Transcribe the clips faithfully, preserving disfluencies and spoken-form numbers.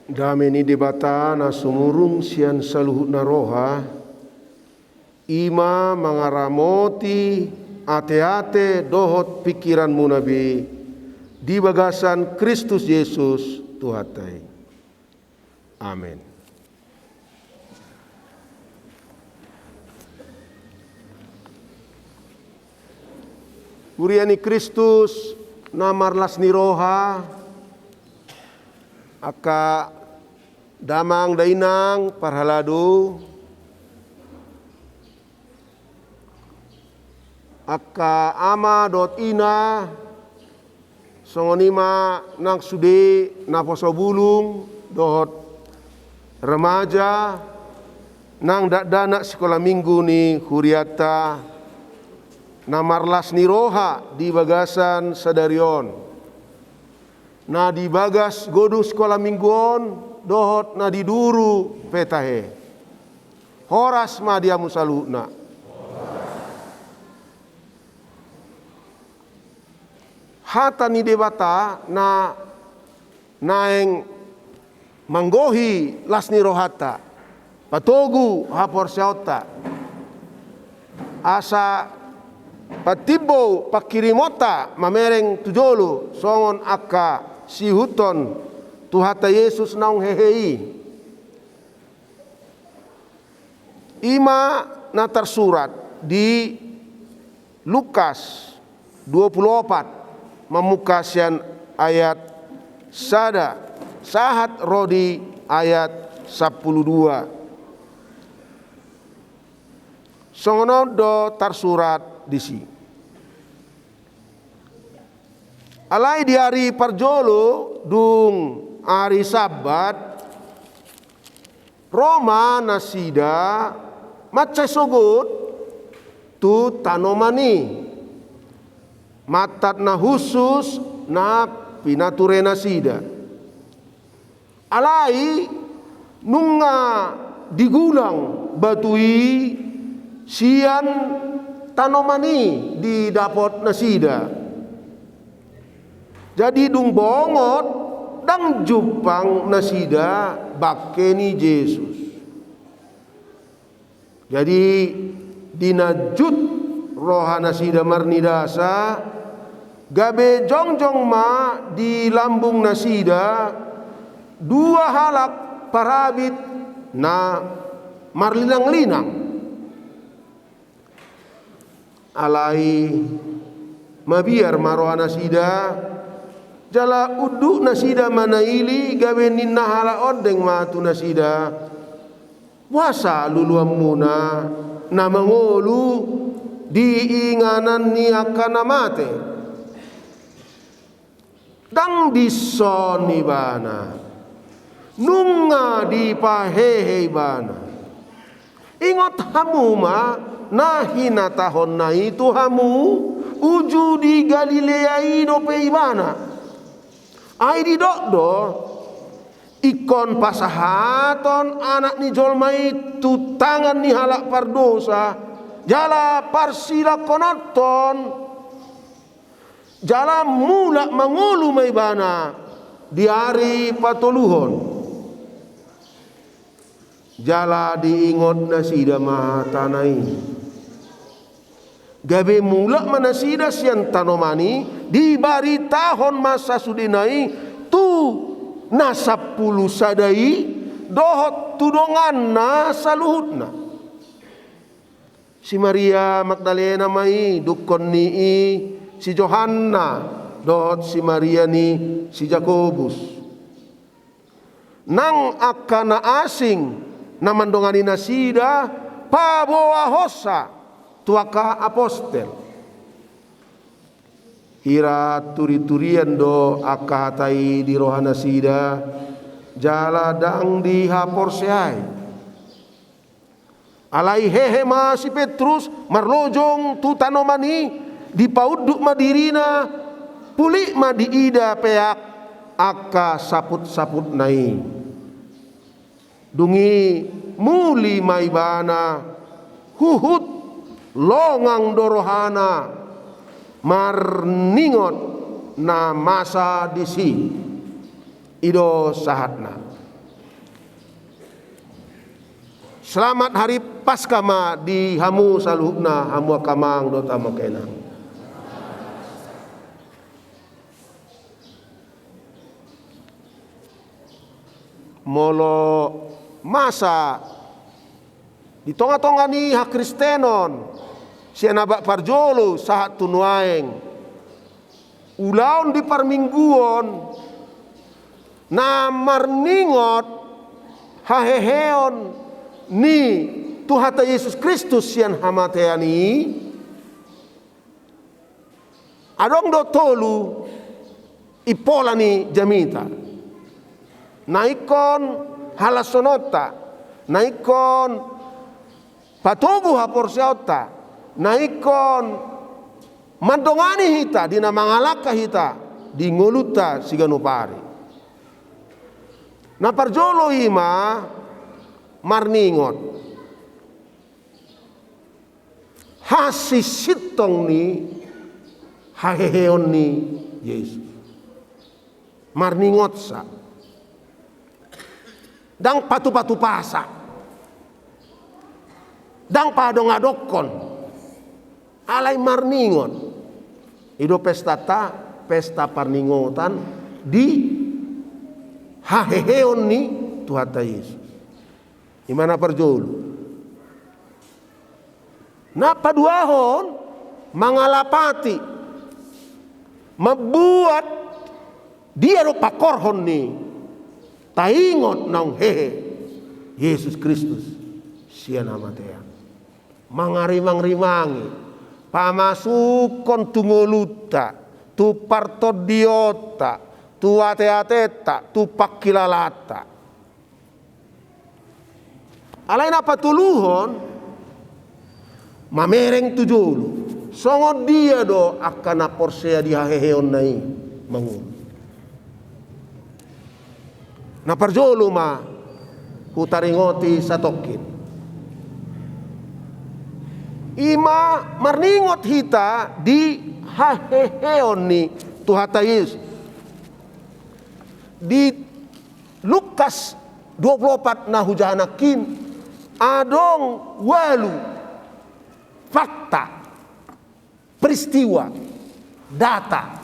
Dame ni Debata na sumurung sian saluhutna roha, i ma mangaramoti ateate dohot pingkiranmuna be di bagasan Kristus Jesus Tuhanta i. Amen. Huria ni Kristus na marlas ni roha, angka damang dainang parhalado, angka ama dohot ina, songon i ma nang sude naposo bulung dohot remaja, nang dakdanak sikola minggu ni hurianta na marlas ni roha di bagasan sadari on, na di bagas godung sikola minggu on dohot na di duru pe tahe. Horas ma di hamu saluhutna. Hata ni Debata na naeng manggohi las ni rohanta, patogu haporseaonta, asa patimbou pangkirimonta mamereng tu jolo songon angka siihuthon Tuhanta Jesus naung hehe i. I ma na tarsurat di Lukas dua pulu opat, mamungka sian ayat sada sahat ro di ayat sampulu dua. Songon on do tarsurat disi. Alai di ari parjolo, dung ari Sabbat, ro ma nasida mansai sogot tu tanoman i, mantat na hushus na pinature nasida. Alai nunga digulang batu i sian tanoman i di dapot nasida. Jadi dung bongot, ndang jumpang nasida bangke ni Jesus. Jadi di na jut roha nasida marnidasa, gabe jongjong ma di lambung nasida dua halak parabit na marlinang-linang. Alai mabiar ma roha nasida, jala unduk nasida manaili, gabe ninna halak ondeng ma tu nasida: Boasa luluanmuna na mangolu di inganan ni angka na mate? Ndang dison ibana, nunga dipahehe ibana. Ingot hamu ma na hinatahonna i tu hamu, uju di Galilea i dope ibana. Ai didok do: Ingkon pasahathon Anak ni jolma i tu tangan ni halak pardosa, jala parsilangkononhon, jala mulak mangolu ma ibana di ari patoluhon. Jala diingot nasida ma hatana i. Gabe mulak ma nasida sian tanoman i, dibaritahon ma sasudena i tu na sampulu sada i dohot tu donganna saluhutna. Si Maria Magdalena ma i, dungkon ni i si Johanna, dohot si Maria ni si Jakobus. Nang angka na asing na mandongani nasida paboahonsa tu angka apostel. Hira turi-turian do angka hata i di roha nasida, jala ndang dihaporseai. Alai hehe ma si Petrus marlojong tu tanoman i, dipaunduk ma dirina, pulik ma diida peak angka saput-saputna i. Dung i muli ma ibana, huhut longang do rohana marningot na masa disi. I do sahatna. Selamat hari Paskah ma di hamu saluhutna, hamu angka amang dohot hamu angka inang. Molo masa di tonga-tonga ni hakristenon, sian abad parjolo sahat tu nuaeng, ulaon di parmingguon na marningot haheheon ni Tuhanta Jesus Kristus sian hamatean i, adong do tolu impola ni jamita. Na ingkon halashononta, na ingkon patogu haporseaonta, na ingkon mandongani hita di na mangalangka hita di ngolunta siganup ari. Na parjolo i ma marningot hasisintong ni haheheon ni Jesus. Marningotsa. Ndang patupa-tupasa. Ndang paadong-adongkon. Alai marningot. I do pestanta, pesta parningotan di haheheon ni Tuhanta Jesus. I ma na parjolo. Na paduahon, mangalapati, mambuat dia do pangkorhon ni taingot naung hehe Jesus Kristus sian hamatean. Mangarimang-rimangi, pamasukhon tu ngolunta, tu partondionta, tu ate-atenta, tu pangkilalaanta. Alai na patoluhon, mamereng tu jolo. Songon dia do angka na porsea di haheheonna i mangolu? Na parjolo ma hutaringoti satongkin. I ma marningot hita di haheheon ni Tuhanta Jesus. Di Lukas dua pulu opat na hujaha nangkin, adong ualu fakta, peristiwa, data,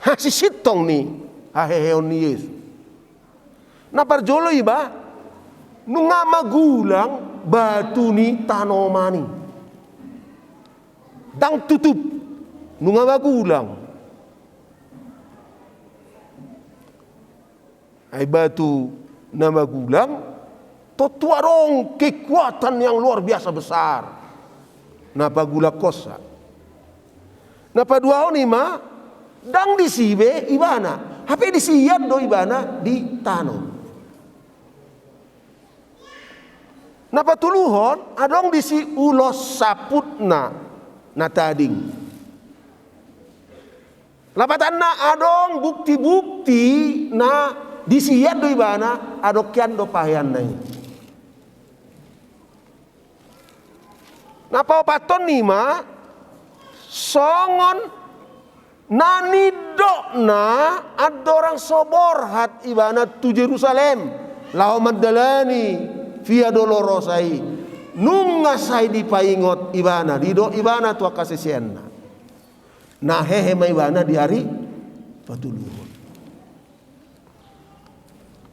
hasisintong ni haheheon ni Jesus. Na parjolo iba, nunga magulang batu ni tanoman i. Ndang tutup, nunga magulang. Ai batu na magulang, tontu adong kekuatan yang luar biasa besar na pagulangkonsa. Na paduahon i ma, ndang disi be ibana, hape disian do ibana di tano. Na patoluhon, adong disi ulos saputna na tading. Lapatanna adong bukti-bukti na disian do ibana, adong hian do paheanna i. Na paopathon i ma, songon na nidokna andorang so borhat ibana tu Jerusalem, laho mandalani Via Dolorosa i, nunga sai dipaingot ibana, didok ibana tu angka siseanna. Na hehe ma ibana di ari patoluhon.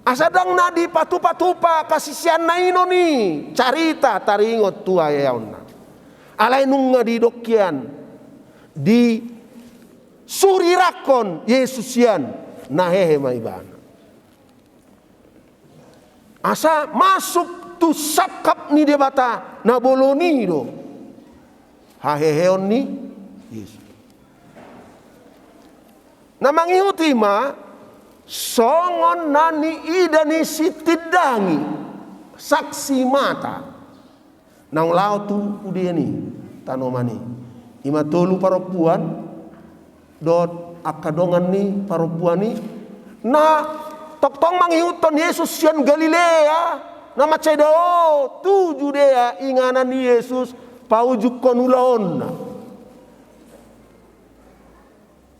Asa ndang na dipatupa-tupa angka siseanna i non i carita taringot tu haheheonna. Alai nunga didok hian, disurirangkon Jesus hian, na hehe ma ibana. Asa masuk tu sangkap ni Debata na bolon i do haheheon ni Jesus. Na mangihut i ma songon na niida ni sitindangi, saksi mata, naung laho tu hudean i tanoman i. I ma tolu parompuan dohot angka dongan ni parompuan i, na tongtong mangihuthon Jesus sian Galilea, na mansai dao tu Judea inganan ni Jesus paujunghon ulaonna.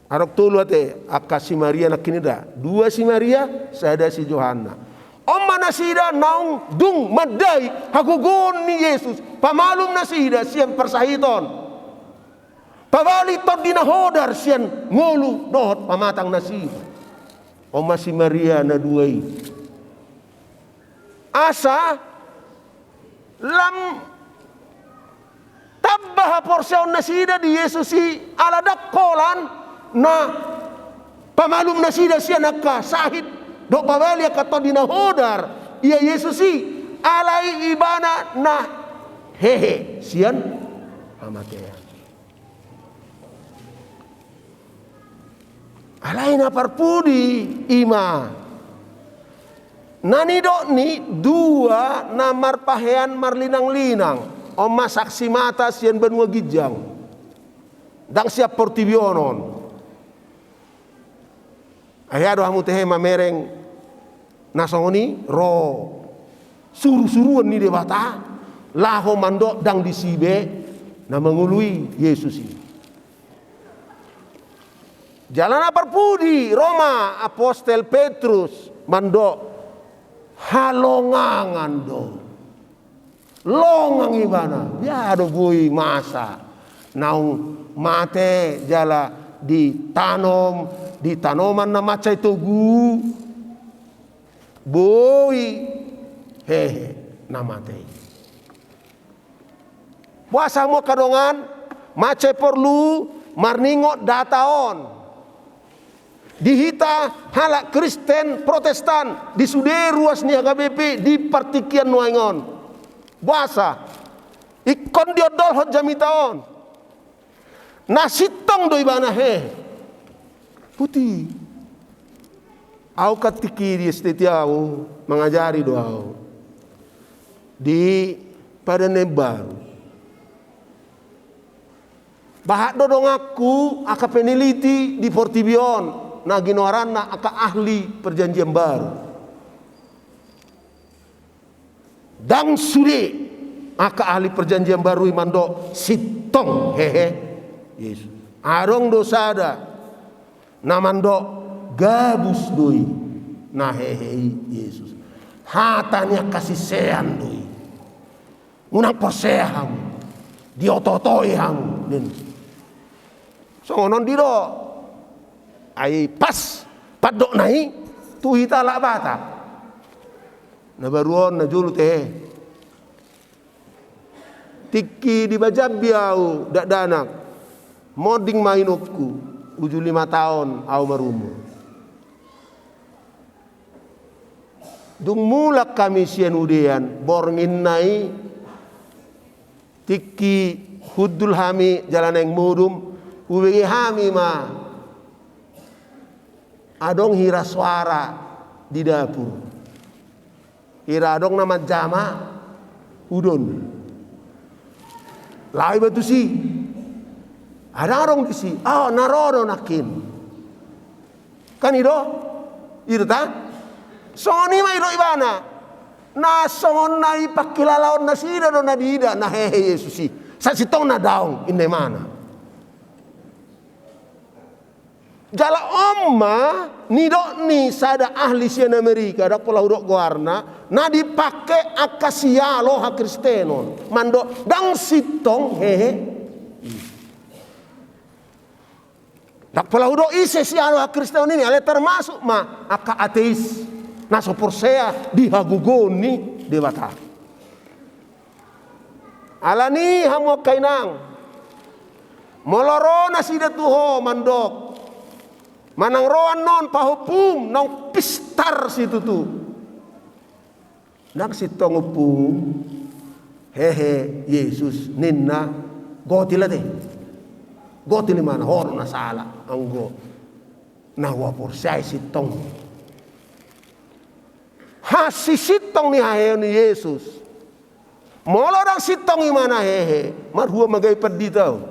Adong tolu ate, angka si Maria nangkin i da, dua si Maria, sada si Johanna. On ma nasida naung dung mandai hagogoon ni Jesus, pamalum nasida sian parsahiton, pabali tondi na hodar sian ngolu dohot pamatang nasida. On ma si Maria na dua i. Asa lam tamba haporseaon nasida di Jesus i, ala ndang holan na pamalum nasida sian angka sahit dohot pabali angka tondi na hodar ia Jesus i, alai ibana na hehe sian hamatean. Alai na parpudi i ma na nidok ni dua na marpahean marlinang-linang. On ma saksi mata sian banua ginjang, ndang sian portibi on on. Ai aha do hamu tehe mamereng na songon i? Ro suru-suruan ni Debata laho mandok ndang disi be na mangoloi Jesus i. Jala na parpudi ro ma apostel Petrus mandok, halongangan do. Longang ibana, ia do boi masa naung mate jala ditanom di tanoman na mansai togu, boi hehe na mate i. Boasa hamu angka dongan, mansai porlu marningot data on di hita halak Kristen Protestan di sude ruas ni H K B P di partingkian nuaeng on. Boasa? Ingkon diondolhon jamita on. Na sintong do ibana hehe. Pudi. Au kan tingki di S T T au mangajari do au di Padan na Imbaru. Bahat do donganku angka peneliti di portibi on na ginoaranna angka ahli Perjanjian Baru. Ndang sude angka ahli Perjanjian Baru i mandok sintong hehe Jesus. Adong do sada na mandok gabus do i na hehe i Jesus. Hata ni angka sisean do i. Unang porsea hamu, dioto-otoi hamu ninna. Songon on didok. Ai pas pandokna i tu hita halak Batak. Na baru on na jolo tehe. Tingki di Jambi au dakdanak, monding ma inongku, uju lima taon au marumur. Dung mulak hami sian udean, borngin na i tingki hundul hami jala naeng modom, hubege hami ma adong hira soara di dapur. Hira adong na manjama udon. Laho iba tusi. Adong adong disi. Oh, na ro do nangkin. Kan i do? I do ta? Songon i ma i do ibana. Na songon na i pangkilalaon nasida do na diida na hehe Jesus i. Sasintongna daong inna imana. Jala on ma nidok ni sada ahli sian Amerika, ndang pola hudok goarna, na dipake angka sialo hakristenon mandok ndang sintong hehe. Ndang pola hudok ise sialo hakristenon i, alai termasuk ma angka ateis na so porsea di hagogoon ni Debata. Alani i hamu angka inang, molo ro nasida tu ho mandok, manang ro annon pahompum naung pistar situtu, ndang sintong ompum hehe Jesus ninna, gotil ate. Gotil imana, ho do na sala, anggo na huaporseai sintong. Hasisintong ni haheheon ni Jesus. Molo ndang sintong imana hehe, marhua ma gabe pandita au?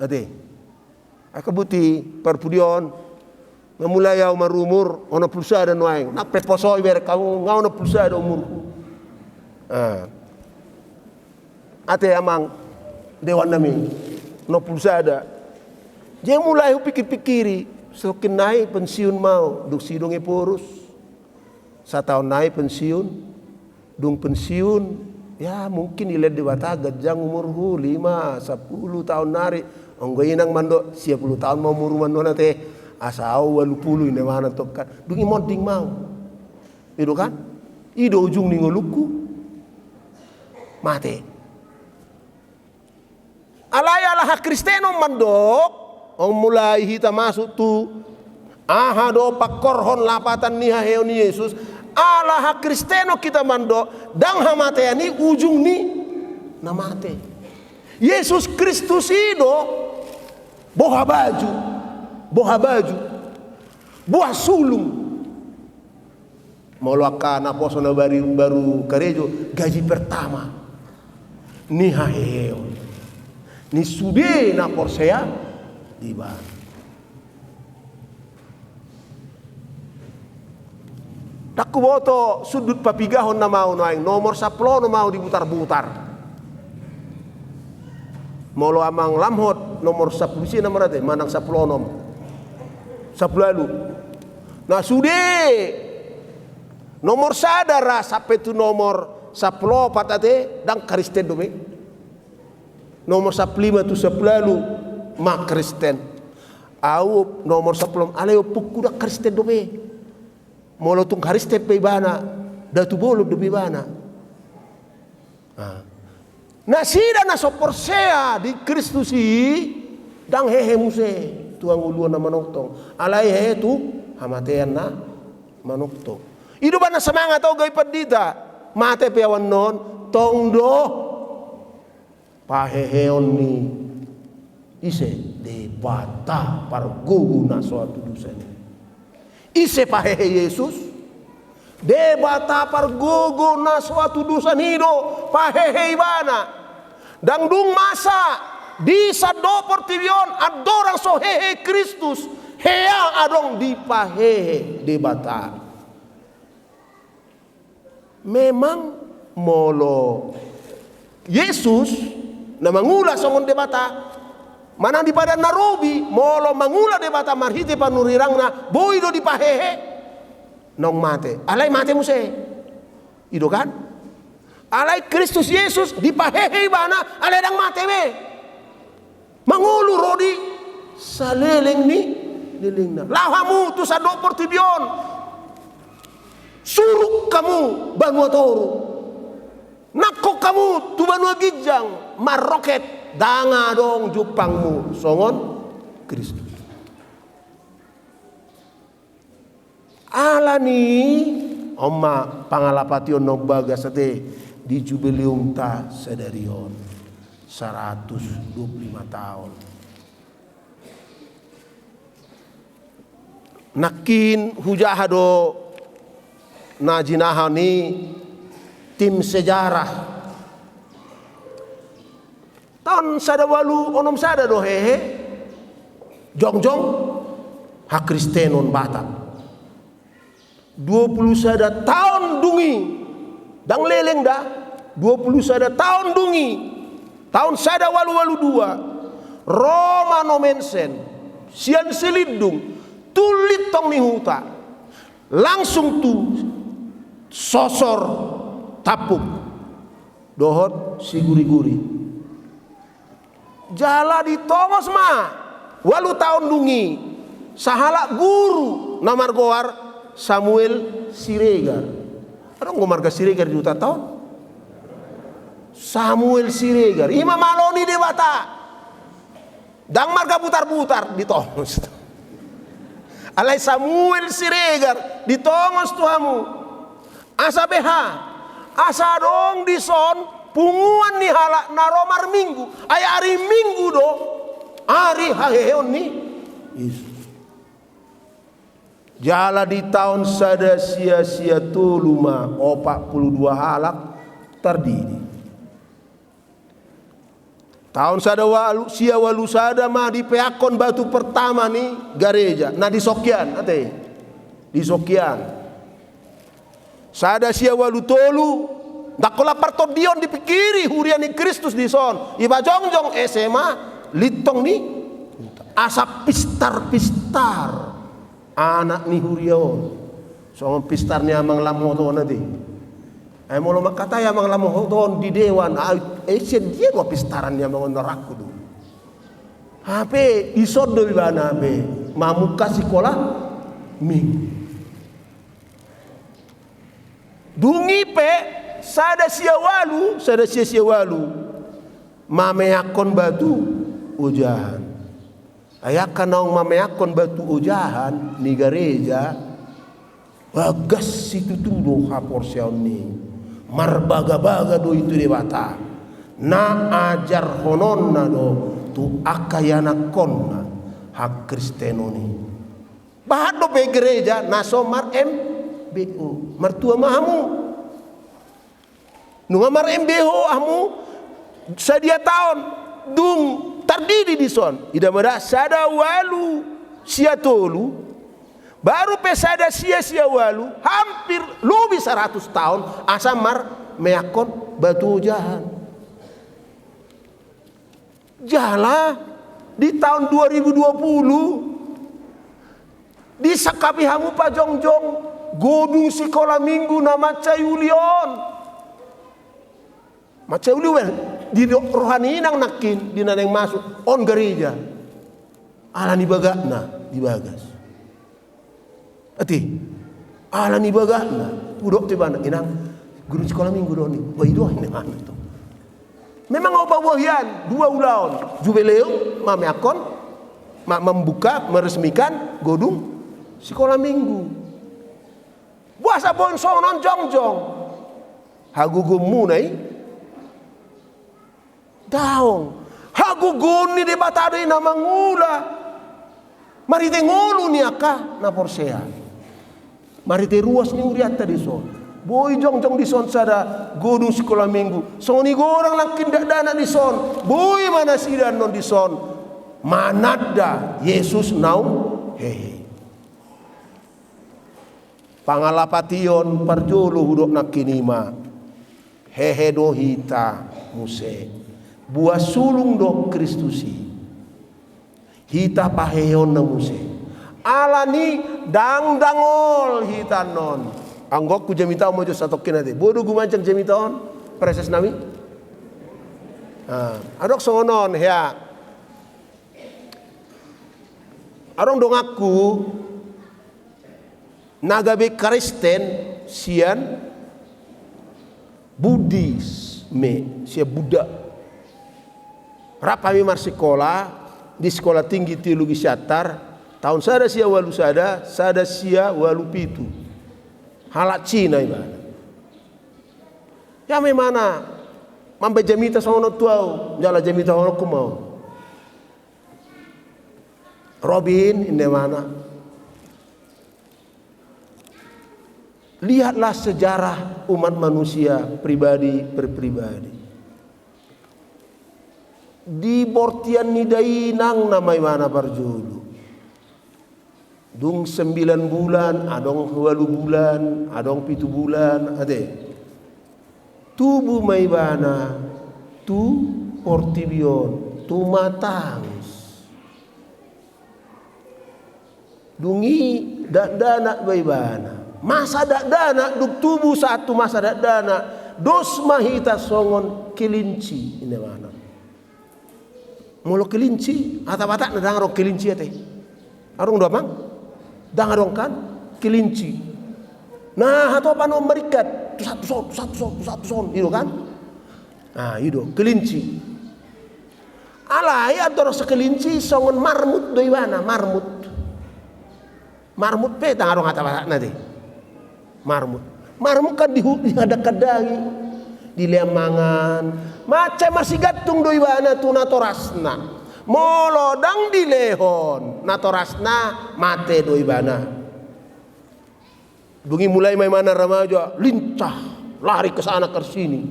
Ate. Angka buti parpudi on, nga mulai au marumur onom pulu sada nuaeng. Nang pe poso iberek hamu, nga onom pulu sada umurhu. Ah. Ate amang dewan nami, onom pulu sada. Jadi mulai hupikir-pikiri, sitongkin nai pensiun ma au, dung sidung Ephorus. Sataon nai pensiun, dung pensiun, ya mungkin dilehon Debata ganjang umurhu lima, sappulu taon nari, anggo inang mandok, sia pulu taon ma umurhu mandok ate, asa au ualu pulu inna imana tongkan, dung i monding ma au. I do kan? I do ujung ni ngolungku. Mate. Alai ala hakristenon mandok, ong mulai hita masuk tu aha do pangkorhon lapatan ni haheheon ni Jesus, ala hakristenon hita mandok, ndang hamatean i ujung ni na mate. Jesus Kristus i do boha baju, boha baju, boha sulung. Molo angka naposo na baru, baru karejo, gaji pertama ni haheheon ni sude na porsea di Ibana. Ndang huboto sundut papigahon nama au nuaeng, nomor sampulu onom au dibutar-butar. Molo amang lamhot nomor sampulu sia nama rate, manang sampulu onom. Sampulu ualu. Na sude nomor sada ra sampe tu nomor sampulu opat ate, ndang Kristen dope. Nomor sampulu lima tu sampulu ualu ma Kristen. Au nomor sampulu onom, alai ompungku ndang Kristen dope. Molo tung Kristen pe ibana, datu bolon dope ibana. Nah. Nasida na so porsea di Kristus i, ndang hehe muse tu hangoluan na manongtong. Alai hehe tu hamatean na manongtong. I do umbahen na semangat au gabe pandita. Mate pe au annon, tong do paheheon ni ise? Debata pargogo na so hatudosan i. Ise pahehe Jesus? Debata pargogo na so hatudosan i do pahehe ibana. Ndang dung masa di sandok portibi on andorang so hehe Kristus, hea adong dipahehe Debata. Memang molo Jesus na mangula songon Debata, manang di Padan na Robi, molo mangula Debata marhite panurirangna, boi do dipahehe naung mate. Alai mate muse. I do kan? Alai Kristus Jesus dipahehe ibana, alai ndang mate be. Mangolu ro di saleleng ni lelengna. Laho hamu tu sandok portibi on. Suruk hamu banua toru. Nangkok hamu tu banua ginjang. Marroket, ndang adong jumpangmu songon Kristus. Alani, on ma pangalapation naung bagas ate di jubileumta sadari on, saratus dua pulu lima taon. Nangkin hujaha do na jinaha ni tim sejarah. Taon sada ualu onom sada do hehe jongjong hakristenon Batak. Dua pulu sada taon dung i, ndang leleng da, dua pulu sada taon dung i, taon sada ualu ualu dua, ro ma Nommensen sian Silindung tu lintong ni huta, langsung tu sosor Tampuk dohot Siguriguri. Jala ditongos ma ualu taon dung i sahalak guru na margoar Samuel Siregar. Adong do marga Siregar di hutanta on? Samuel Siregar. I ma malo ni Debata. Ndang marga Butarbutar ditongos. Alai Samuel Siregar ditongos tu hamu. Asa beha, asa adong dison punguan ni halak na ro marminggu, ai ari Minggu do ari haheheon ni Jesus. Jala di taon sada sia sia tolu ma opat pulu dua halak tardidi. Taon sada ualu, sia ualu sada ma dipeakkon batu pertama ni gareja, na di Songkian, ate. Di Songkian. Sada sia ualu tolu, ndang holan partondion dipingkiri huria ni Kristus dison, dipajongjong S M A, lintong ni, asa pistar-pistar anak ni huria on. Songon pistar ni amang lam hot on ate. Ai molo mangkatai amang lam hot on di dewan, ai sian dia do pistaran ni amang on, na rangku do. Hape dison do ibana hape mamungka sikola minggu. Dung i pe sada sia ualu, sada sia sia ualu mameakkon batu ojahan. Ai angka naung mameakkon batu ojahan ni gareja, bagas situtu do haporseaon ni i. Marbagabaga do i tu Debata. Na ajarhononna do tu angka ianakkonna hakristenon i. Bahat dope gareja na so mar-M B O. Martua ma hamu. Nunga mar-M B O hamu sadia taon, dung tardidi dison, ida ma da, sada ualu sia tolu, baru pe sada sia sia ualu, hampir lobi saratus taon asa marmeakkon batu ojahan. Jala di taon dua ribu dua puluh disangkapi hamu pajongjong godung sikola minggu na mansai uli on. Mansai uli on di ro-, roha ni inang nangkin di na naeng masuk on gareja. Ala ni bagakna di bagas. Ate, ala ni bagakna, hudok tu ibana, "Inang, godung sikola minggu do on i." "Bah, i do," ninna ibana tu. Memang ahu paboa hian dua ulaon, jubileum mameakkon, ma-, membuka, meresmikan godung sikola minggu. Boasa boan songon on jongjong? Hagogoonmuna i? Daong. Hagogoon ni Debata do i na mangula marhite ngolu ni angka na porsea. Marhite ruas ni hurianta dison. Boi jongjong dison sada godung sikola minggu. Songon i godang nangkin dakdanak dison. Boi ma nasida annon dison mananda Jesus naung hehe. Pangalapation parjolo hudok nangkin i ma, hehe do hita muse. Buah sulung do Kristus i. Hita paheheonna muse. Ala ni ndang dangol hita annon. Anggo hujamita on ma jo satongkin ate. Boi do gumanjang jamita on, praeses nami? Ah, adong songon on, hea. Adong donganku na gabe Kristen sian Buddhisme, sian Buddha. Rap hami marsikola di Sekolah Tinggi Teologi Siantar, taon sada sia ualu sada, sada sia ualu pitu. Halak Cina ibana. Ia ma ibana mambaen jamita songon on tu ahu, jala jamitahononku ma on. "Robin," ninna ibana, "lihatlah sejarah umat manusia pribadi per pribadi." Di bortian ni dainangna ma ibana parjolo. Dung sembilan bulan, adong ualu bulan, adong pitu bulan, ate. Tubu ma ibana tu portibi on, tumatangis. Dung i dakdanak ma ibana. Masa dakdanak, dung tubu sahat tu masa dakdanak, dos ma hita songon kelinci, ninna ibana. Molo kelinci, hata Batakna ndang adong kelinci ate. Adong do, amang? Ndang adong kan? Kelinci. Na hatopan on maringkat, tu sahat tu son, tu sahat tu son, tu sahat tu son, i do kan? Ah, i do, kelinci. Alai andorang so kelinci, songon marmut do ibana, marmut. Marmut pe ndang adong hata Batakna ate. Marmut. Marmut kan di hu-, di handangkandangi. Dilean mangan. Mansai marsigantung do ibana tu natorasna. Molo ndang dilehon natorasna, mate do ibana. Dung i mulai ma ibana remaja, lincah, lari ke sana ke sini.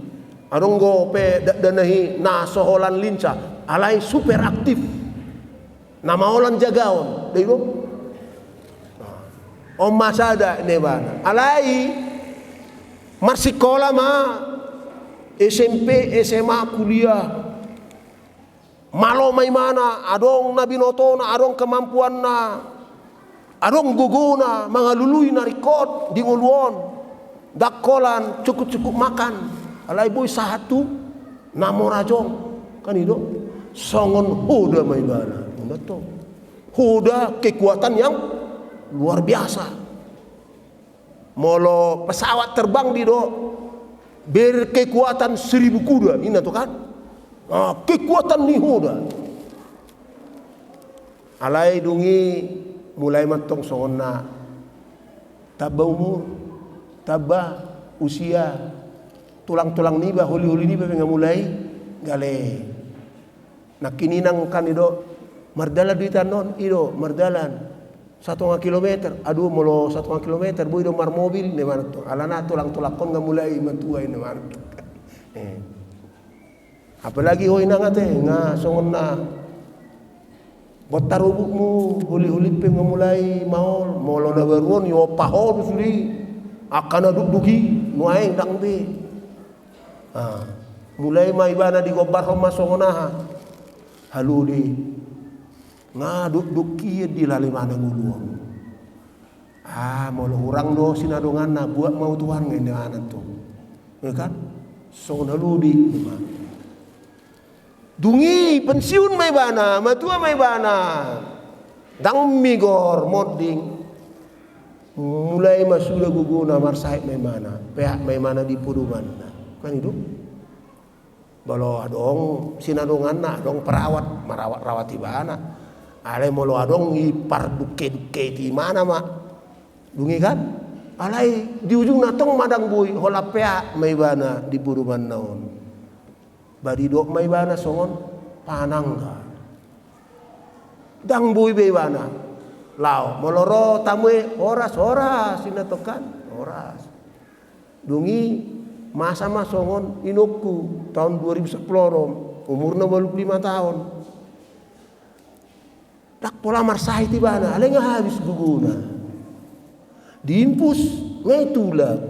Adong dope dakdanak i na so holan lincah, alai super aktif. Na maolan jagaon, do i do? On ma sada, ninna ibana. Alai marsikola ma S M P, S M A, kuliah. Malo ma ibana, adong na binotona, adong kemampuanna. Adong gogona mangalului na ringkot di ngolu on. Ndang holan cukup-cukup makan. Alai boi sahat tu na mora jongjong. Kan i do. Songon hoda ma ibana. Inda tong. Hoda kekuatan yang luar biasa. Molo pesawat terbang di do, berkekuatan seribu kuda, inna tong kan? Ah, kekuatan ni hoda. Alai dung i mulai ma tong songon na tamba umur, tamba usia, tulang-tulang niba, holi-holi niba pe nga mulai gale. Nangkin inang kan i do, mardalan do hita annon, i do, mardalan. Satonga kilometer, aduh molo satonga kilometer, boi do marmobil, ninna ibana tong. Alana tulang-tulang on nga mulai matua, ninna ibana tong. Eh. Apalagi ho inang ate, nga songon na bontar ubukmu, holi-holi pe nga mulai maol, molo na baru on, iompa ho do sude, angka na dukduk i, nuaeng ndang be. Ah, mulai ma ibana digombarhon ma songon aha? Halode. Nga dukduk i dilale ma na ngolu on. Ah, molo hurang do sinadonganna, buat ma au Tuhan nga ninna ibana tong. Ya kan? Songon halode, ninna. Dung i pensiun ma ibana, matua ma ibana. Ndang migor monding. Mulai ma suda gogona, marsahit ma ibana, peak ma ibana di podomanna. Kan i do. Molo adong sinadonganna, adong perawat, marawat-rawat ibana. Alai molo adong i pardukhe-dukhe ibana ma. Dung i kan? Alai di ujungna tong ma ndang boi, holan peak ma ibana di podomanna on. Ba didok ma ibana songon panangga. Ndang boi be ibana laho. Molo ro tamu i, horas, horas, ninna tong kan? Horas. Dung i masa ma songon inongku, taon dua ribu sampulu onom, umurna ualu pulu lima taon. Ndang pola marsahit ibana, alai nga habis gogona. Diimpus, nga i tulak.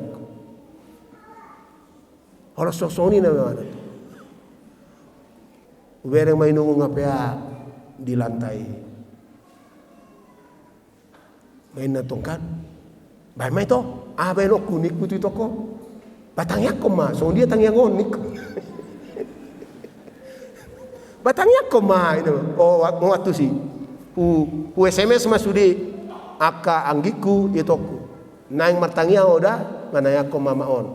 Holan songon i ninna ibana. Hubereng ma inongku nga peak di lantai. Ninna tong kan. Baen ma ito, aha baenonku, ningku tu itongku. Ba tangiangkon ma, songon dia tangiang on, ningku. Ba tangiangkon ma, ninna. O, wa-, mangantusi. Hu, hu S M S ma sude angka anggingku, itongku. Naeng martangiang ho da, manangiangkon ma ama on.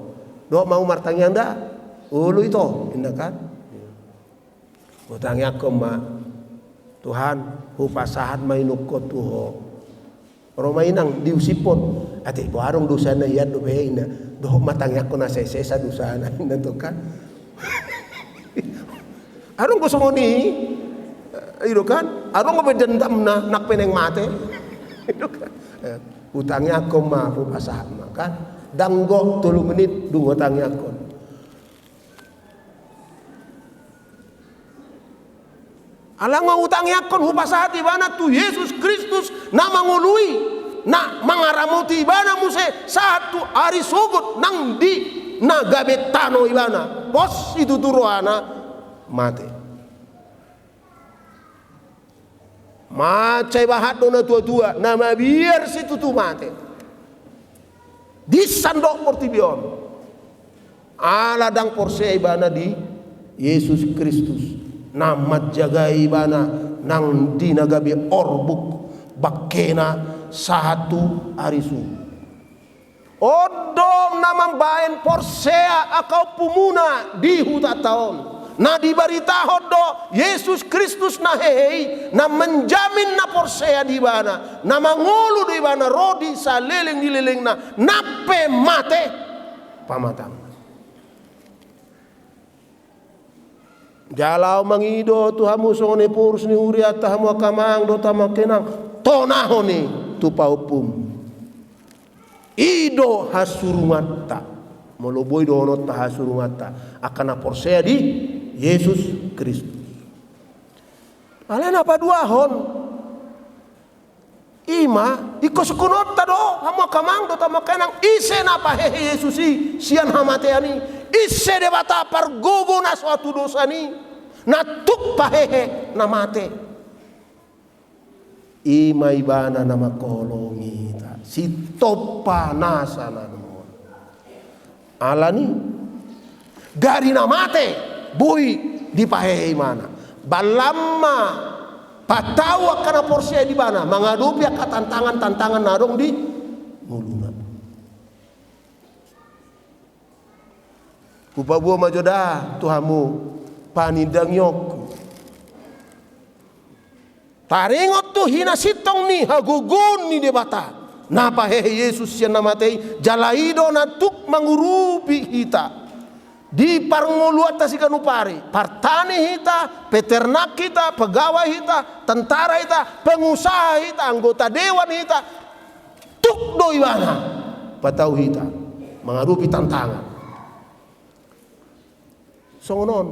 Dohot ma au martangiang da, olo ito, ninna kan. Hutangiangkon ma, Tuhan, hupasahat ma inongku on tu Ho. Ro ma inang diusiphon, ate, bo adong dosana hian dope, ninna. Dohot ma tangiangkon na sesesa dosana, ninna tong kan. Adong do songon i, i do kan. Adong do be dendamna, nang pe naeng mate. I do kan. Eh, hutangiangkon ma, hupasahat ma kan. Ndang gok tolu menit dung hutangiangkon. Ala nga hutangiangkon, hupasahat ibana tu Jesus Kristus na mangoloi, na mangaramoti ibana muse sahat tu ari sogot nang di na gabe tano ibana. Pos i tutu rohana mate. Mansai bahat do natuatua, na mabiar situtu mate. Disan do portibi on. Ala ndang porsea ibana di Jesus Kristus, na manjagai ibana nang di na gabe orbuk bangkena sahat tu ari sogot. On do na mambaen porsea angka ompumuna di hutanta on. Na dibaritahon do Jesus Kristus na hehe i, na menjamin na porsea di ibana, na mangolu do ibana ro di saleleng ni lelengna, nang pe mate pamatangna. Jala ahu mangido tu hamu songon Ephorus ni hurianta, hamu angka amang dohot hamu angka inang, tonahon i tu pahompum. I do hasurunganta. Molo boi dohononta hasurunganta, angka na porsea di Jesus Kristus. Alai na paduahon, i ma ingkon sungkunonta do, hamu angka amang dohot hamu angka inang, ise na pahehe Jesus i sian hamatean i, ise Debata pargogo na so hatudosan i, na tuk pahehe na mate. I ma ibana na mangholongi hita, sitompa nasa na dohot. Alani gari na mate boi dipahehe ibana. Ballam ma patau angka na porsea di ibana mangadopi angka tantangan-tantangan na adong di ngoluna. Hupaboa ma jo da tu hamu panindangionku. Taringot tu hinasintong ni hagogoon ni Debata na pahehe Jesus sian na mate i, jala i do na tuk mangurupi hita di parngoluanta siganup ari. Partani hita, peternak hita, pegawai hita, tentara hita, pengusaha hita, anggota dewan hita, tuk do ibana patau hita mangadopi tantangan. Songon on.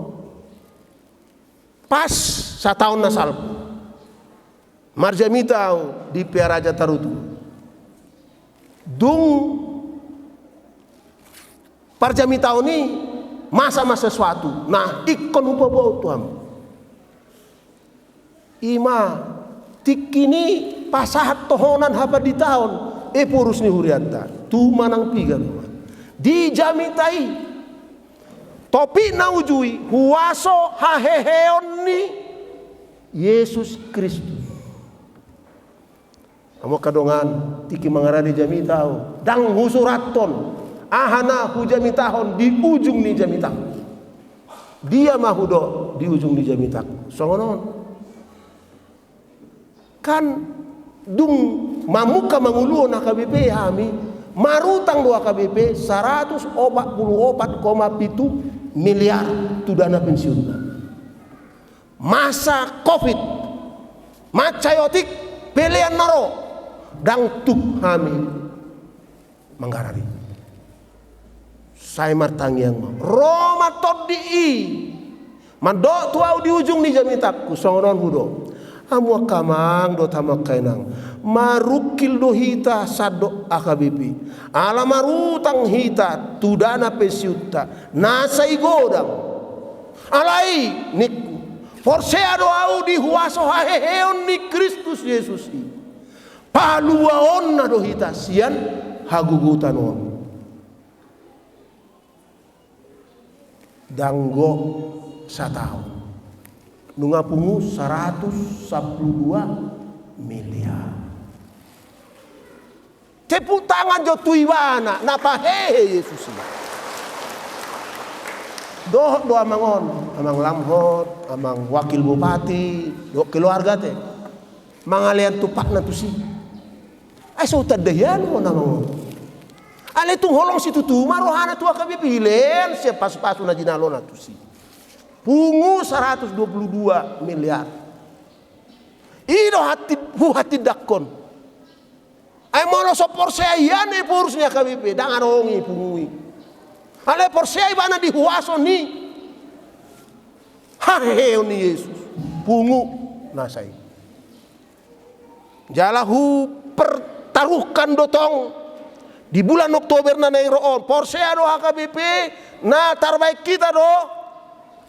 Pas sataon na salpu, marjamita ahu di Pearaja Tarutung. Dung parjamitaon i masa ma sesuatu na ingkon hupaboa tu hamu. I ma tingki ni pasahat tohonan hapanditaon Ephorus ni hurianta tu manang piga do. Di jamita i, topik na uju i, huaso haheheon ni Jesus Kristus. Hamu angka dongan, tingki mangarade jamita ahu, ndang husurathon aha na hujamitahon di ujung ni jamita. Dia ma hudok di ujung ni jamita. Songon on. Kan dung mamungka manguluhon H K B P hami, marutang do H K B P saratus opat pulu opat koma pitu miliar tu dana pensiunna. Masa covid, mansai otik pelean na ro, ndang tuk hami manggarar i. Sai martangiang ma. Ro ma tondi i mandok tu ahu di ujung ni jamitangku, songon on hudok. Hamu angka amang dohot hamu angka inang, marungkil do hita sandok H K B P. Ala marutang hita tu dana pensiunta na sai godang. Alai ningku, porsea do ahu di huaso haheheon ni Kristus Jesus i. Paluaonna do hita sian hagogotan on. Ndang gok sataon, nunga pungu saratus sampulu dua miliar. Tepuk tangan jo tu ibana na pahehe Jesus i. Dohot do amang on, amang Lamhot, amang wakil bupati, dohot keluarga te. Mangalean tumpakna tusi. Ai so tanda hian on amang on. Alai tung holong situtu ma rohana tu H K B P, dilean sian pasupasu na jinalona tusi. Pungu saratus dua pulu dua miliar. I do hati, huhatindangkon. Ai molo so porsea hian Ephorus ni H K B P, ndang adong i pungu i. Alai porsea ibana di huaso ni haheheon ni Jesus, pungu nasa i. Jala hupertaruhkan do tong di bulan Oktober na naeng ro on, porsea do H K B P na tarbaen hita do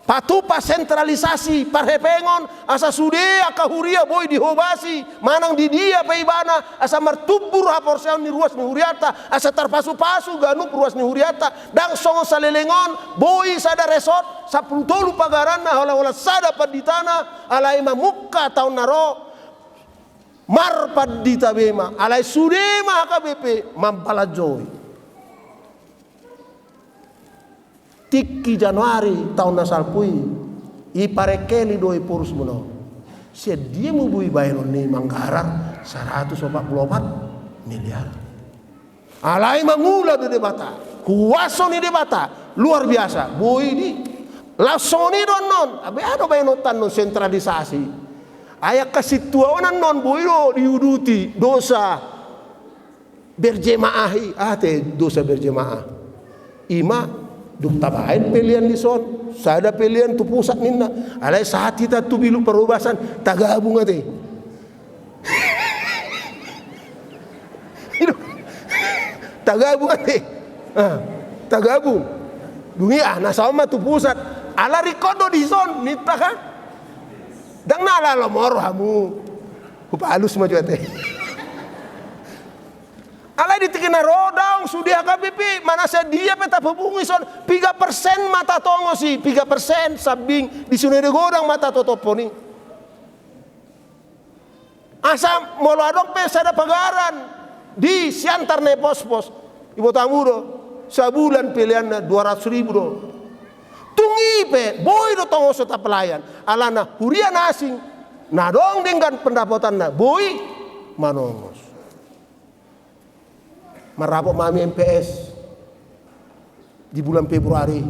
patupa sentralisasi parhepengon, asa sude angka huria boi dihobasi manang di dia pe ibana, asa martumbur haporseaon ni ruas ni hurianta, asa tarpasupasu ganup ruas ni hurianta. Ndang songon saleleng on, boi sada resort sampulu tolu pagaranna, holan-holan sada panditana, alai mamungka taon na ro marpandita be ma, alai sude ma H K B P mambalanjoi. Tingki Januari taon na salpu i, iparengkeli do Ephorus muna on. Sian dia ma boi baenon ni manggarar saratus opat pulu opat miliar? Alai mangula do Debata, kuaso ni Debata luar biasa, boi di. Laos songon i do annon, abe aha do baenonta annon sentralisasi? Ai angka sintua on annon boi do diuduti dosa berjemaah i, aha te dosa berjemaah? I ma dung tabaen pelean dison, sada pelean tu pusat ninna. Alai sahat hita tu bilik parhobasan, tagabung ate. I do. Tagabung ate. Ah, tagabung. Dung i ah, na saon ma tu pusat. Ala ringkot do dison, ninta kan? Ndang na ala lomor hamu. Hupalus ma jo ate. Alai di tingki na ro daong sude H K B P, manang sadia pe tapungu i son, piga persen ma tatongos i, piga persen sambing di Sinode Godang ma tatotophon i. Asa molo adong pe sada pagaran di Siantar na i pospos, ibotomu do, sabulan peleanna dua ratus ribu do. Tung i pe, boi do tongoshon tapelayan, alana huria na asing, na adong denggan pendapatanna, boi manongos. Marrapot ma hami M P S di bulan Februari.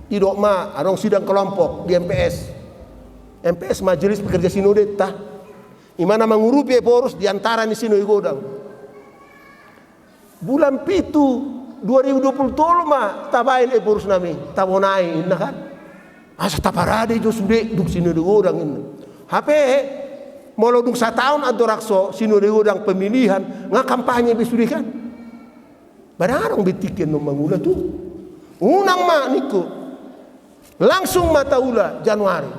Didok ma, adong sidang kelompok di M P S. M P S, Majelis Pekerja Sinodenta. I ma na mangurupi Ephorus di antara ni Sinode Godang. Bulan pitu dua ribu dua puluh tolu ma tabaen Ephorus nami, tabonai inna kan. Asa taparade jo sude dung Sinode Godang inna. Hape molo dung sataon andorang so Sinode Godang pemilihan, nga kampanye be sude kan. Barang adong be tingki annon mangula tu. Unang ma ningku. Langsung ma taula Januari.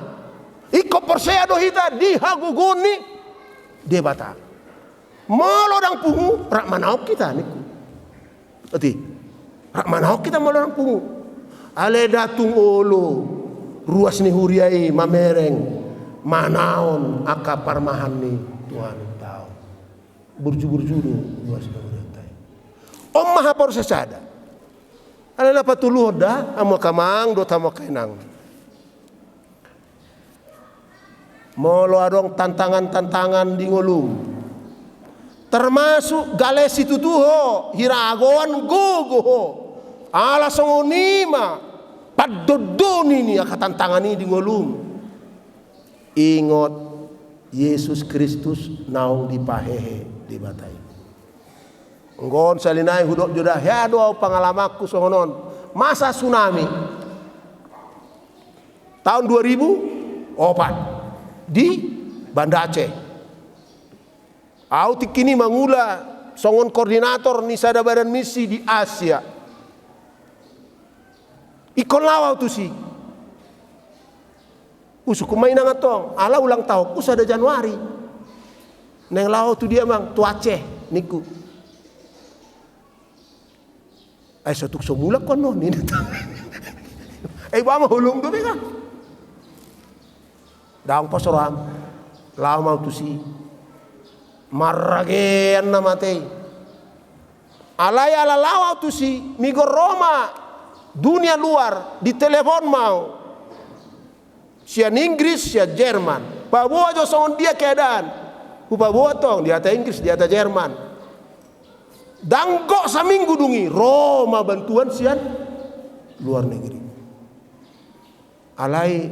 Ingkon porsea do hita di hagogoon ni Debata. Molo ndang pungu, rap manaon hita ningku. Ati, rap manaon hita molo ndang pungu. Alai ndang tung olo ruas ni huria i mamereng manaon angka parmahan ni Tuhan i, taon. Burju-burju do ruas ni hurianta i. On ma haporseaon sada. Alai na patoluhon da, hamu angka amang dohot hamu angka inang. Molo adong tantangan-tantangan di ngolum, termasuk gale situtu ho, hiragoan gogo ho, ala songon i ma pandondoni ni angka tantangan i di ngolum. Ingot, Jesus Kristus naung dipahehe Debata i. Anggo on sahali nai hudok jo da, hea do au pangalamanku songon on. Masa tsunami taon dua ribu opat di Banda Aceh. Au tingki i mangula songon koordinator ni sada badan misi di Asia. Ingkon laho au tusi. Husungkun ma inang antong, ala ulang tahunku sada Januari. Naeng laho tu dia, Amang? Tu Aceh, ningku. Ai so tung so mulak ho annon, ninna. Ai ba ma holong do be kan. Ndang pos roham. Laho ma au tusi. Marragean na mate i. Alai ala laho au tusi, migor ro ma dunia luar, ditelepon ma au. Sian Inggris, sian Jerman. Paboa jo songon dia keadaan. Hupaboa tong, dihata Inggris, dihata Jerman. Ndang gok saminggu dung i, ro ma bantuan sian luar negeri. Alai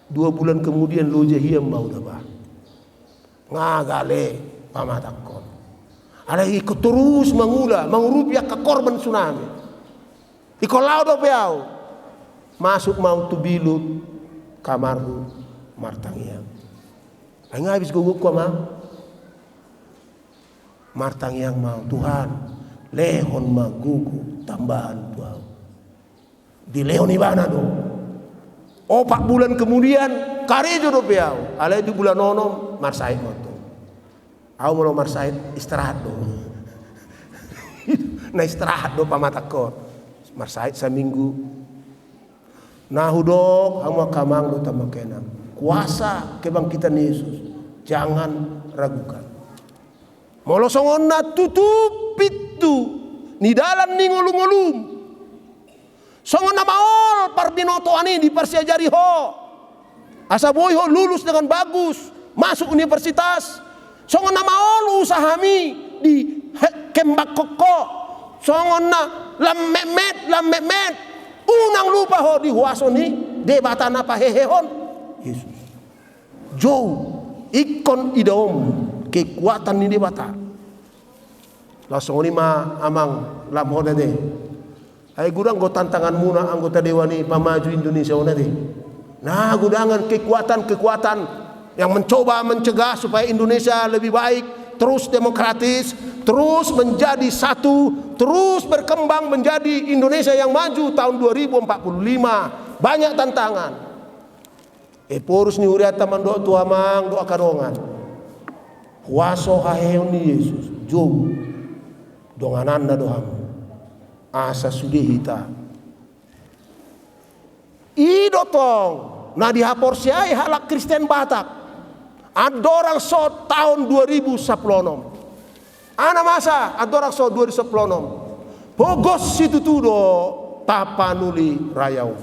dua bulan kemudian loja hian ma au daba. Nga gale pamatangkon. Alai ingkon torus mangula, mangurupi angka korban tsunami. Ingkon laho dope au. Masuk ma au tu bilut kamarhu martangiang. Ai nga habis gogongku, Amang. Martangiang ma au, Tuhan, lehon ma gogo tambahan tu au. Dilehon ibana do. Opat bulan kemudian, karejo dope au. Alai di bulan onom, marsahit ma au tong. Au molo marsahit, istirahat do. Na istirahat do pamatangkon. Marsahit saminggu. Na hudok hamu angka amang dohot hamu angka inang. Kuasa kebangkitan Yesus. Jangan ragukan. Molo songon na tutu pintu ni dalan ni ngolu-ngolum, songon na maol parbinotoan i diparsiajari ho, asa boi ho lulus dengan bagus, masuk universitas, songon na maol usahami dikembangkon ho, songon na lam metmet, lam metmet, unang lupa ho di huaso ni Debata na pahehehon Yesus. Jou, ingkon idaonmu kekuatan ni Debata. Laos songon i ma amang, lam ho da ate. Ai godang do tantanganmuna anggota Dewan i pamaju Indonesia on ate. Na godangan kekuatan-kekuatan yang mencoba mencegah supaya Indonesia lebih baik, terus demokratis, terus menjadi satu, terus berkembang menjadi Indonesia yang maju tahun dua ribu empat puluh lima. Banyak tantangan. Ephorus ni hurianta mandok tu amang dohot angka dongan. Huaso haheheon ni Jesus, jou, dongananna do hamu. Asa sude hita. I do tong na dihaporseai halak Kristen Batak andorang so taon dua ribu sampulu onom. Aha na masa andorang so dua ribu sampulu onom? Pogos situtu do Tapanuli Raya on.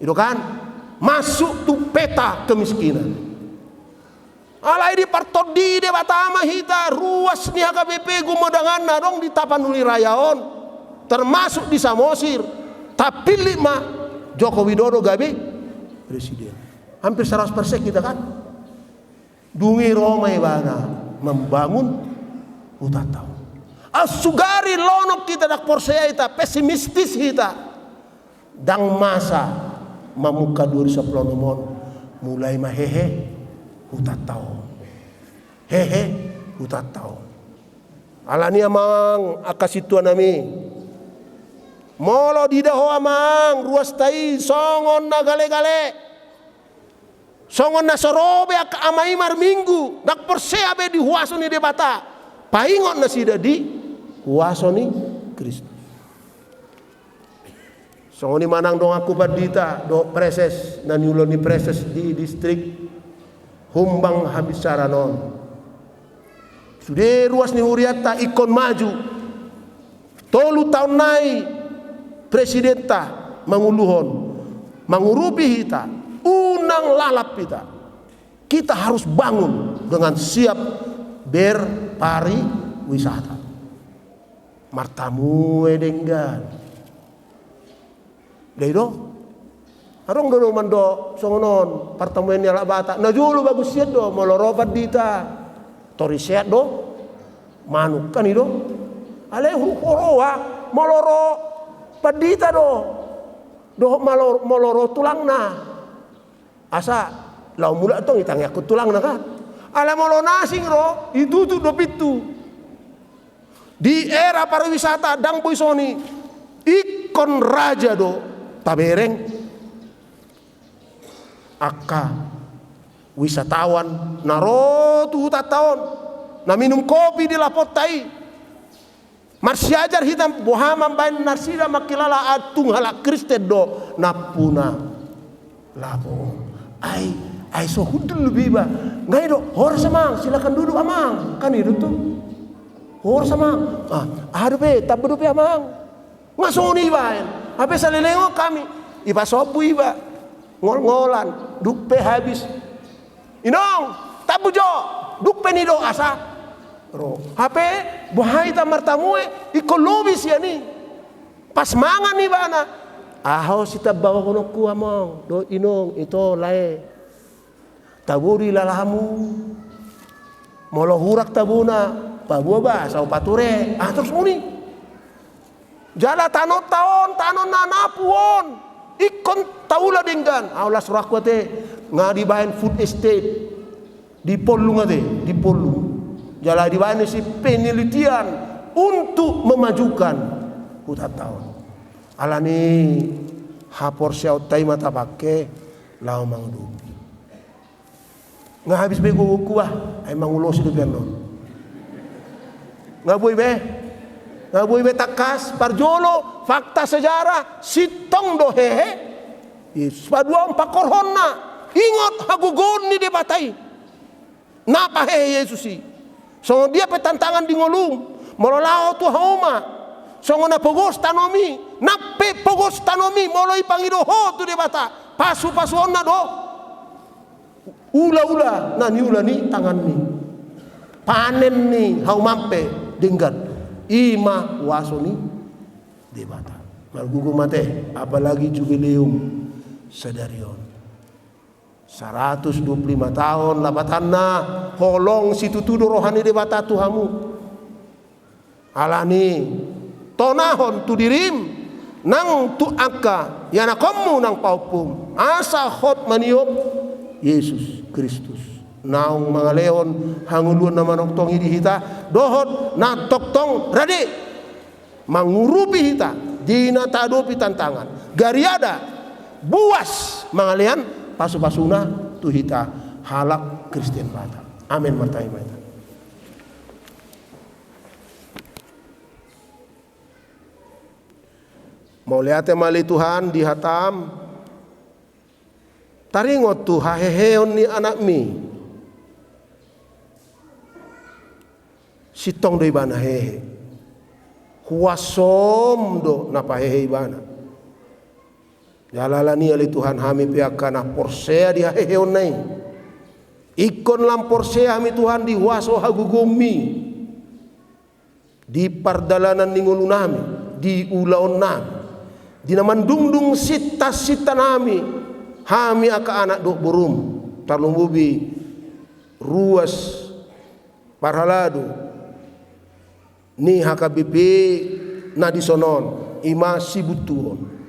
I do kan? Masuk tu peta kemiskinan. Alai dipartondi Debata ma hita, ruas ni H K B P gumodanganna adong di Tapanuli Raya on, termasuk di Samosir. Tapillit ma Joko Widodo gabe presiden. Hampir seratus persen hita kan? Dung i ro ma ibana membangun hutanta on. Asugari lonok hita, ndang porsea hita, pesimistis hita. Ndang masa mamungka dua ribu sampulu onom on, mulai ma hehe hutanta on. Hehe hutanta on. Alani amang angka sintuanami, molo diida ho amang ruasta i songon na gale-gale, songon na so ro be angka ama i marminggu, ndang porsea be di huaso ni Debata, paingot nasida di huaso ni Kristus. Songon i ma nang donganku pandita dohot praeses na niula ni praeses di distrik Humbang Habinsaran on. Sude ruas ni hurianta ingkon maju. Tolu taon nai presidenta manguluhon, mangurupi hita, unang lalap hita. Kita harus bangun dengan siap berpariwisata. Martamue denggan. Dai do. Adong do mando songon on, partamuan ni halak Batak. Na jolo bagus sian do, molo ro pandita. Tor i sehat do. Manuk kan i do. Alai hu-, huroa, molo ro pandita do. Dohot molo, molo ro tulangna. Asa, laho mulak tong itangiangkon tulangna kan. Alai molo na asing ro, itutup do pintu. Di era pariwisata ndang boi songon i, ingkon raja do tabereng angka wisatawan na ro tu hutanta on, na minum kopi di laponta i. Marsiajar hita boha mambaen nasida mangkilala antung halak Kristen do nampuna lapo on. Ai, ai so hundul do be iba. Nga i do, horas amang, silakan duduk amang. Kan i do tu. Horas amang. Ah, aha dope, tamba dope amang. Nga songon i ibaen. Hape saleleng on hami. Ipasombu iba. Ngolngolan. Dung pe habis. Inong, tamba jo. Dung pe ni do asa. Ro. Hape, boha hita martamue, ingkon lobi sian i. Pas mangan ibana. Aha sitambahononku amang, dohot inong, ito lae. Tabo di lalamu. Molo hurang tabona, paboa ba, asa hupature. Ah, torus muni. Jala tanonta on, tanon na napu on. Ingkon taula denggan. Ahu las rohangku ate, nga dibaen food estate. Di Pollung ate, di Pollung. Jala dibaen isi penelitian untuk memajukan hutanta on. Alani haporseaonta i ma tapangke laho mangudupi. Nga habis be gogongku bah, ai mangulosi dope annon. Nga boi be, nga boi be tangkas, parjolo, fakta sejarah, sintong do hehe Yesus. Paduahon pangkorhonna, ingot hagogoon ni Debata i. Na pahehe Yesus i. Songon dia pe tantangan di ngolum, molo laho tu hauma, songon na pogos tanomi, nang pe pogos tanomi, molo ipangido ho tu Debata, pasupasuonna do. Ulaula na niula ni tanganmi. Panen ni haumam pe denggan. I ma huaso ni Debata. Margogo ma ate, apalagi jubileum sadari on. Saratus dua pulu lima taon lapatanna, holong situtu do roha ni Debata tu hamu. Alani, tonahon tu dirim, nang tu angka ianakhonmu nang pahompum, asa hot maniop Jesus Kristus. Naung mangalehon hangoluan na manongtong i di hita, dohot na tongtong rade mangurupi hita, di na taadopi tantangan. Gariada, buas mangalehon pasupasuna tu hita halak Kristen Batak. Amen. Martangiang ma hita. Mauliate ma ale Tuhan di hatam. Taringot tu haheheon ni anakmi. Sintong do ibana hehe. Huasom do na pahehe ibana. Jala ala ni i ale Tuhan, hami pe angka na porsea di haheheonna i, ingkon lam porsea hami Tuhan di huaso hagogoonmi. Di pardalanan ni ngolunami, di ulaonnami, di na mandungdung sintasintanami, hami angka anak dohot borum, tarlumobi ruas parhalado ni H K B P na dison on, i ma Sibuntuon.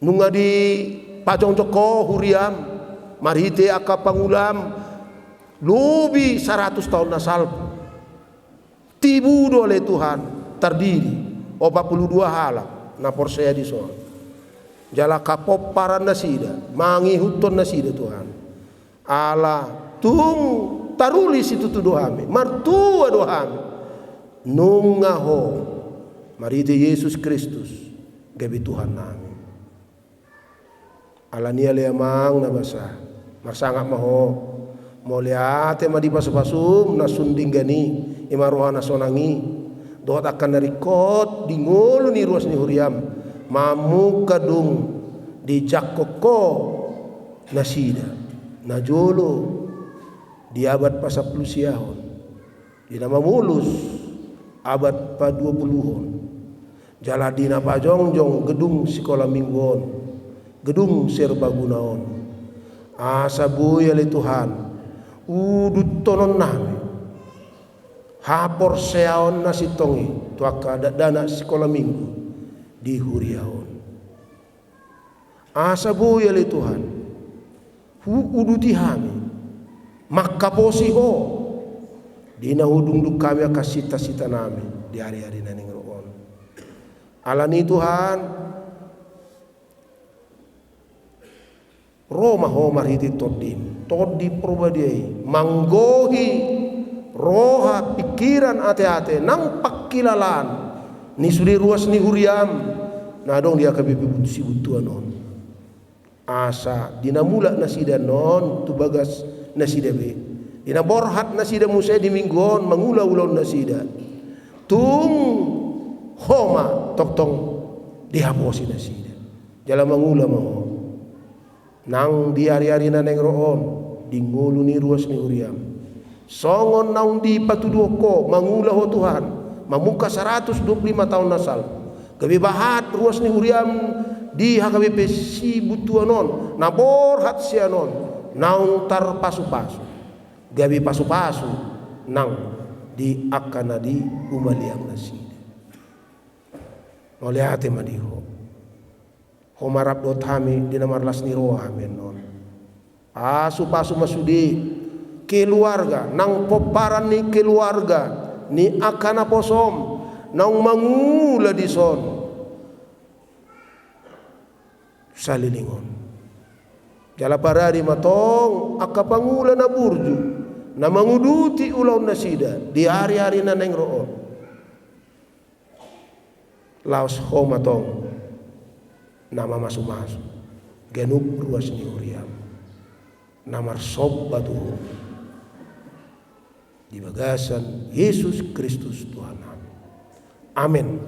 Nunga dipajongjong Ho huriam marhite angka pangulam lobi saratus taon na salpu. Tibu do ale Tuhan tardidi opat pulu dua halak na porsea dison. Jala angka pomparan nasida mangihuthon nasida Tuhan. Ala tung taruli situtu do hami, martua do hami. Nunga Ho marhite Jesus Kristus gabe Tuhannami. Ala ni i ale Amang na basa, marsangap ma Ho. Mauliate ma di pasupasum na sun denggan i, i ma roha na sonang i, dohot angka na ringkot di ngolu ni ruas ni huriam, mamungka dung dijangkon Ho nasida, na jolo di abad pasampulu siahon, di na mamolus abad paduapuluhon, jala di na pajongjong gedung sikola minggu on, gedung serbaguna on. Asa boi ale Tuhan, uduthononnami haporseaon na sintong i tu angka dakdanak sikola minggu di huria on. Asa boi ale Tuhan, huuduti hami mangkaposi Ho di na hudungdung hami angka sintasintanami di ariari na naeng ro on. Ala ni i Tuhan, ro ma Ho marhite Tondim, Tondi Parbadia i, manggohi roha, pingkiran, ateate nang pangkilalaan ni sude ruas ni huriam na adong di H K B P Sibuntuon on. Asa di na mulak nasida annon tu bagas nasida be, di na borhat nasida muse di minggu on mangula ulaon nasida, tung Ho ma tongtong dihaposi nasida. Jala mangula ma Ho nang di ariari na naeng ro on di ngolu ni ruas ni huriam. Songon naung dipatuduhon Ho, mangula Ho Tuhan, mamungka saratus dua pulu lima taon na salpu, gabe bahat ruas ni huriam di H K B P Sibuntuon on, na borhat sian on, naung tarpasupasu, gabe pasupasu nang di angka na di humaliang nasida. Mauliate ma di Ho. Ho ma rap dohot hami di na marlas ni roha hami annon. Pasupasu ma sude keluarga nang pomparan ni keluarga ni angka naposom naung mangula dison saleleng on. Jala parade ma tong angka pangula na burju na manguduti ulaon nasida di ariari na naeng ro on. Laos Ho ma tong na mamasumasu ganup ruas ni huriam, na marsomba tu Ho di bagasan Jesus Kristus Tuhannami. Amen.